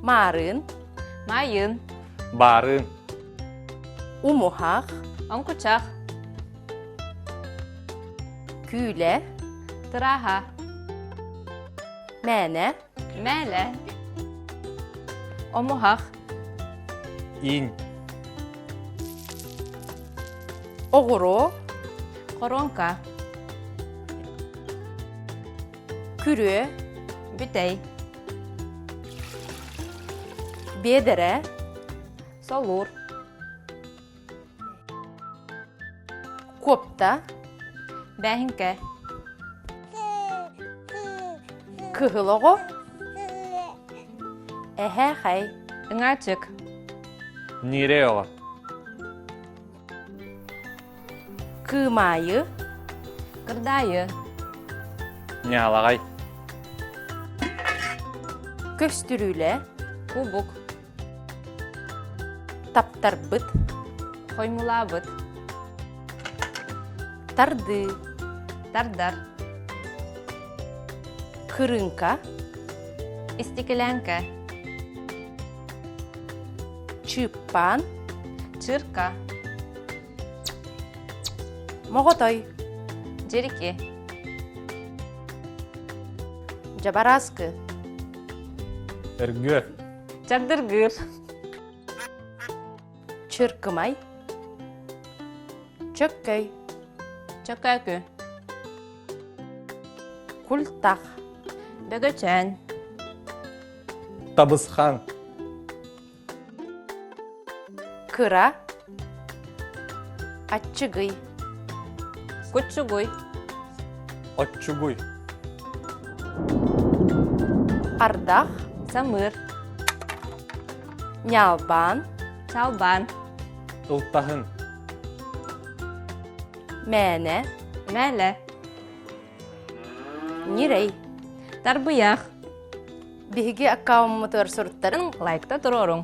Маарыын. Маайыын. Баарыын. Умуһах. Оҥкучах. Күүлэ. Тырааһа. Мээнэ. Мээлэ. Омуһах. Иин. Оҕуруо. Хоруоҥка. Күрүө. Бүтэй. Биэдэрэ. Солуур. Куопта. Бээһиҥкэ. Кыһыл оҕо. Эһээхэй. Ыҥаачык. Ньирэй оҕо. Кыымаайы. Кырдаайы. Ньаалаҕай. Көстүрүүлэ. Кубук. Таптарбыт. Хоймулаабыт. Тардыы. Тардар. Кырыыҥка. Истикилээҥкэ. Чыыппаан. Чырка. Моҕотой. Дьирики. Дьабарааскы. Өргүө. Чагдыргыыр. Чыркымай. Чөккөй. Чөкөөкү. Культах. Бөгөчөөн. Табысхан. Кыра. Аччыгый. Куччугуй. Оччугуй. Ардах. Самыр. Ньалбаан. Чалбаан. Ылтаһын. Мээнэ. Мээлэ. Ньирэй. Тарбыйах. Биһиги аккауммутугар суруттарын Лайкта туруоруҥ.